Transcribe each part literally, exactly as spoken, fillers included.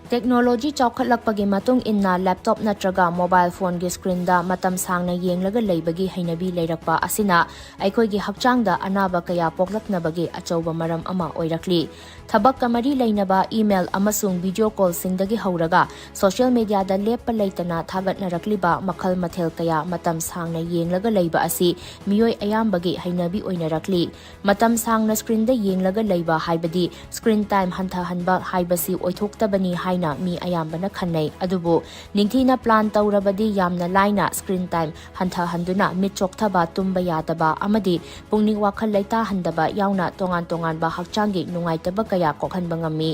Technology ꯆꯥꯎꯈꯠꯂꯛꯄꯒꯤ ꯃꯇꯨꯡ ꯏꯟꯅ ꯂꯦꯞꯇꯣꯞ ꯅꯠꯇ꯭ꯔꯒ ꯃꯣꯕꯥꯏꯜ ꯐꯣꯟꯒꯤ ꯁ꯭ꯀ꯭ꯔꯤꯟꯗ ꯃꯇꯝ ꯁꯥꯡꯅ ꯌꯦꯡꯂꯒ ꯂꯩꯕꯒꯤ ꯍꯩꯅꯕꯤ ꯂꯩꯔꯛꯄ ꯑꯁꯤꯅ ꯑꯩꯈꯣꯏꯒꯤ ꯍꯛꯆꯥꯡꯗ ꯑꯅꯥꯕ ꯀꯌꯥ ꯄꯣꯛꯂꯛꯅꯕꯒꯤ ꯑꯆꯧꯕ ꯃꯔꯝ ꯑꯃ ꯑꯣꯏꯔꯛꯂꯤ꯫ ꯊꯕꯛꯀ ꯃꯔꯤ ꯂꯩꯅꯕ ꯏꯃꯦꯜ ꯑꯃꯁꯨꯡ ꯚꯤꯗꯤꯑꯣ ꯀꯣꯜꯁꯤꯡꯗꯒꯤ ꯍꯧꯔꯒ ꯁꯣꯁꯤꯌꯦꯜ ꯃꯤꯗꯤꯌꯥꯗ ꯂꯦꯞꯄ ꯂꯩꯇꯅ ꯊꯥꯒꯠꯅꯔꯛꯂꯤꯕ ꯃꯈꯜ ꯃꯊꯦꯜ ꯀꯌꯥ ꯃꯇꯝ ꯁꯥꯡꯅ ꯌꯦꯡꯂꯒ ꯂꯩꯕ ꯑꯁꯤ ꯃꯤꯑꯣꯏ ꯑꯌꯥꯝꯕꯒꯤ ꯍꯩꯅꯕꯤ ꯑꯣꯏꯅꯔꯛꯂꯤ꯫ ꯃꯇꯝ ꯁꯥꯡꯅ ꯁ꯭ꯀ꯭ꯔꯤꯟꯗ ꯌꯦꯡꯂꯒ ꯂꯩꯕ ꯍꯥꯏꯕꯗꯤ ꯁ꯭ꯀ꯭ꯔꯤꯟ ꯇꯥꯏꯝ ꯍꯟꯊꯍꯟꯕ ꯍꯥꯏꯕꯁꯤ ꯑꯣꯏꯊꯣꯛꯇꯕꯅꯤ ꯍꯥꯏꯅ ꯃꯤ ꯑꯌꯥꯝꯕꯅ ꯈꯟꯅꯩ꯫ ꯑꯗꯨꯕꯨ ꯅꯤꯡꯊꯤꯅ ꯄ꯭ꯂꯥꯟ ꯇꯧꯔꯕꯗꯤ ꯌꯥꯝꯅ ꯂꯥꯏꯅ ꯁ꯭ꯀ꯭ꯔꯤꯟ ꯇꯥꯏꯝ ꯍꯟꯊꯍꯟꯗꯨꯅ ꯃꯤꯠ ꯆꯣꯛꯊꯕ, ꯇꯨꯝꯕ ꯌꯥꯗꯕ ꯑꯃꯗꯤ ꯄꯨꯛꯅꯤꯡ ꯋꯥꯈꯜ ꯂꯩꯇꯥꯍꯟꯗꯕ ꯌꯥꯎꯅ ꯇꯣꯉꯥꯟ ꯇꯣꯉꯥꯟꯕ ꯍꯛꯆꯥꯡꯒꯤ ꯅꯨꯡꯉꯥꯏꯇꯕ ꯀꯌꯥ ꯀꯣꯛꯍꯟꯕ ꯉꯝꯃꯤ꯫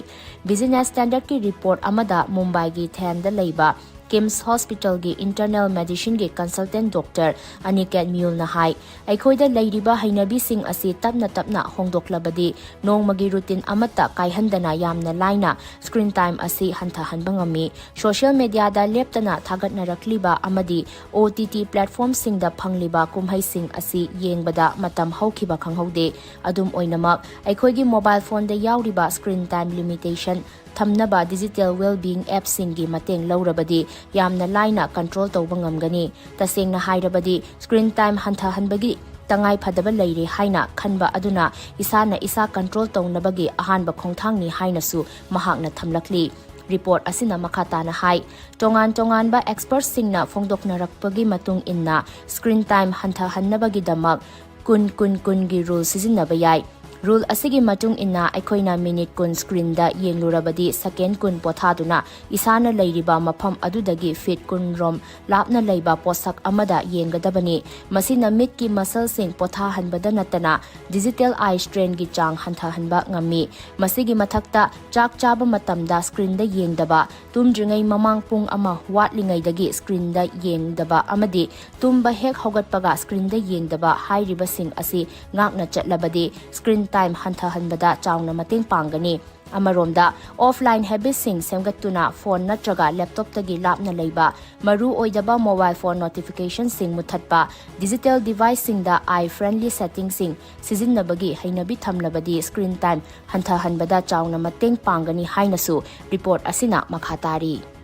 ꯕꯤꯖꯤꯅꯦꯁ ꯁ꯭ꯇꯦꯟꯗꯔꯗꯀꯤ ꯔꯤꯄꯣꯔꯠ ꯑꯃꯗ ꯃꯨꯝꯕꯥꯏꯒꯤ ꯊꯦꯟꯗ ꯂꯩꯕ ꯀꯤꯝꯁ ꯍꯣꯁꯄꯤꯇꯥꯜꯒꯤ ꯏꯟꯇꯔꯅꯦꯜ ꯃꯦꯗꯤꯁꯤꯟꯒꯤ ꯀꯟꯁꯜꯇꯦꯟ ꯗꯣꯛꯇꯔ ꯑꯅꯤꯀꯦꯠ ꯃ꯭ꯌꯨꯜꯅ ꯍꯥꯏ, ꯑꯩꯈꯣꯏꯗ ꯂꯩꯔꯤꯕ ꯍꯩꯅꯕꯤꯁꯤꯡ ꯑꯁꯤ ꯇꯞꯅ ꯇꯞꯅ ꯍꯣꯡꯗꯣꯛꯂꯕꯗꯤ ꯅꯣꯡꯃꯒꯤ ꯔꯨꯇꯤꯟ ꯑꯃꯠꯇ ꯀꯥꯏꯍꯟꯗꯅ ꯌꯥꯝꯅ ꯂꯥꯏꯅ ꯁ꯭ꯀ꯭ꯔꯤꯟ ꯇꯥꯏꯝ ꯑꯁꯤ ꯍꯟꯊꯍꯟꯕ ꯉꯝꯃꯤ꯫ ꯁꯣꯁꯤꯌꯦꯜ ꯃꯤꯗꯤꯌꯥꯗ ꯂꯦꯞꯇꯅ ꯊꯥꯒꯠꯅꯔꯛꯂꯤꯕ ꯑꯃꯗꯤ ꯑꯣ ꯇꯤ ꯇꯤ ꯄ꯭ꯂꯦꯠꯐꯣꯔꯝꯁꯤꯡꯗ ꯐꯪꯂꯤꯕ ꯀꯨꯝꯍꯩꯁꯤꯡ ꯑꯁꯤ ꯌꯦꯡꯕꯗ ꯃꯇꯝ ꯍꯧꯈꯤꯕ ꯈꯪꯍꯧꯗꯦ꯫ ꯑꯗꯨꯝ ꯑꯣꯏꯅꯃꯛ, ꯑꯩꯈꯣꯏꯒꯤ ꯃꯣꯕꯥꯏꯜ ꯐꯣꯟꯗ ꯌꯥꯎꯔꯤꯕ ꯁ꯭ꯀ꯭ꯔꯤꯟ ꯇꯥꯏꯝ ꯂꯤꯃꯤꯇꯦꯁꯟ ꯊꯝꯅꯕ ꯗꯤꯖꯤꯇꯦꯜ ꯋꯦꯜꯕꯤꯡ ꯑꯦꯞꯁꯤꯡꯒꯤ ꯃꯇꯦꯡ ꯂꯧꯔꯕꯗꯤ ꯌꯥꯝꯅ ꯂꯥꯏꯅ ꯀꯟꯇ꯭ꯔꯣꯜ ꯇꯧꯕ ꯉꯝꯒꯅꯤ꯫ ꯇꯁꯦꯡꯅ ꯍꯥꯏꯔꯕꯗꯤ, ꯁ꯭ꯀ꯭ꯔꯤꯟ ꯇꯥꯏꯝ ꯍꯟꯊꯍꯟꯕꯒꯤ ꯇꯉꯥꯏ ꯐꯗꯕ ꯂꯩꯔꯦ ꯍꯥꯏꯅ ꯈꯟꯕ ꯑꯗꯨꯅ ꯏꯁꯥꯅ ꯏꯁꯥ ꯀꯟꯇ꯭ꯔꯣꯜ ꯇꯧꯅꯕꯒꯤ ꯑꯍꯥꯟꯕ ꯈꯣꯡꯊꯥꯡꯅꯤ ꯍꯥꯏꯅꯁꯨ ꯃꯍꯥꯛꯅ ꯊꯝꯂꯛꯂꯤ꯫ ꯔꯤꯄꯣꯔꯠ ꯑꯁꯤꯅ ꯃꯈꯥ ꯇꯥꯅ ꯍꯥꯏ, ꯇꯣꯉꯥꯟ ꯇꯣꯉꯥꯟꯕ ꯑꯦꯛꯁꯄꯔꯠꯁꯤꯡꯅ ꯐꯣꯡꯗꯣꯛꯅꯔꯛꯄꯒꯤ ꯃꯇꯨꯡ ꯏꯟꯅ, ꯁ꯭ꯀ꯭ꯔꯤꯟ ꯇꯥꯏꯝ ꯍꯟꯊꯍꯟꯅꯕꯒꯤꯗꯃꯛ ꯀꯨꯟ ꯀꯨꯟ ꯀꯨꯟꯒꯤ ꯔꯨꯜ ꯁꯤꯖꯤꯟꯅꯕ ꯌꯥꯏ꯫ ꯔꯨꯜ ꯑꯁꯤꯒꯤ ꯃꯇꯨꯡ ꯏꯟꯅ, ꯑꯩꯈꯣꯏꯅ ꯃꯤꯅꯤꯠ ꯀꯨꯟ ꯁ꯭ꯀ꯭ꯔꯤꯟꯗ ꯌꯦꯡꯂꯨꯔꯕꯗꯤ, ꯁꯦꯀꯦꯟ ꯀꯨꯟ ꯄꯣꯊꯥꯗꯨꯅ ꯏꯁꯥꯅ ꯂꯩꯔꯤꯕ ꯃꯐꯝ ꯑꯗꯨꯗꯒꯤ ꯐꯤꯠ ꯀꯨꯟ ꯔꯣꯝ ꯂꯥꯞꯅ ꯂꯩꯕ ꯄꯣꯠꯁꯛ ꯑꯃꯗ ꯌꯦꯡꯒꯗꯕꯅꯤ꯫ ꯃꯁꯤꯅ ꯃꯤꯠꯀꯤ ꯃꯁꯜꯁꯤꯡ ꯄꯣꯊꯥꯍꯟꯕꯗ ꯅꯠꯇꯅ ꯗꯤꯖꯤꯇꯦꯜ ꯑꯥꯏ ꯁ꯭ꯇ꯭ꯔꯦꯟꯒꯤ ꯆꯥꯡ ꯍꯟꯊꯍꯟꯕ ꯉꯝꯃꯤ꯫ ꯃꯁꯤꯒꯤ ꯃꯊꯛꯇ, ꯆꯥꯛ ꯆꯥꯕ ꯃꯇꯝꯗ ꯁ꯭ꯀ꯭ꯔꯤꯟꯗ ꯌꯦꯡꯗꯕ, ꯇꯨꯝꯗ꯭ꯔꯤꯉꯩ ꯃꯃꯥꯡ ꯄꯨꯡ ꯑꯃ ꯋꯥꯠꯂꯤꯉꯩꯗꯒꯤ ꯁ꯭ꯀ꯭ꯔꯤꯟꯗ ꯌꯦꯡꯗꯕ ꯑꯃꯗꯤ ꯇꯨꯝꯕ ꯍꯦꯛ ꯍꯧꯒꯠꯄꯒ ꯁ꯭ꯀ꯭ꯔꯤꯟꯗ ꯌꯦꯡꯗꯕ ꯍꯥꯏꯔꯤꯕꯁꯤꯡ ꯑꯁꯤ ꯉꯥꯛꯅ ꯆꯠꯂꯕꯗꯤ, ꯁ꯭ꯀ꯭ꯔꯤꯟ ꯇꯥꯏꯝ ꯍꯟꯊꯍꯟꯕꯗ ꯆꯥꯎꯅ ꯃꯇꯦꯡ ꯄꯥꯡꯒꯅꯤ꯫ ꯑꯃꯔꯣꯝꯗ, offline habitsꯁꯤꯡ ꯁꯦꯝꯒꯠꯇꯨꯅ ꯐꯣꯟ ꯅꯠꯇ꯭ꯔꯒ ꯂꯦꯞꯇꯣꯞꯇꯒꯤ ꯂꯥꯞꯅ ꯂꯩꯕ, ꯃꯔꯨ ꯑꯣꯏꯗꯕ mobile phone notificationꯁꯤꯡ ꯃꯨꯠꯊꯠꯄ, digital deviceꯁꯤꯡꯗ eye friendly settingꯁꯤꯡ ꯁꯤꯖꯤꯟꯅꯕꯒꯤ ꯍꯩꯅꯕꯤ ꯊꯝꯂꯕꯗꯤ screen time ꯍꯟꯊꯍꯟꯕꯗ ꯆꯥꯎꯅ ꯃꯇꯦꯡ ꯄꯥꯡꯒꯅꯤ ꯍꯥꯏꯅꯁꯨ report ꯑꯁꯤꯅ ꯃꯈꯥ ꯇꯥꯔꯤ꯫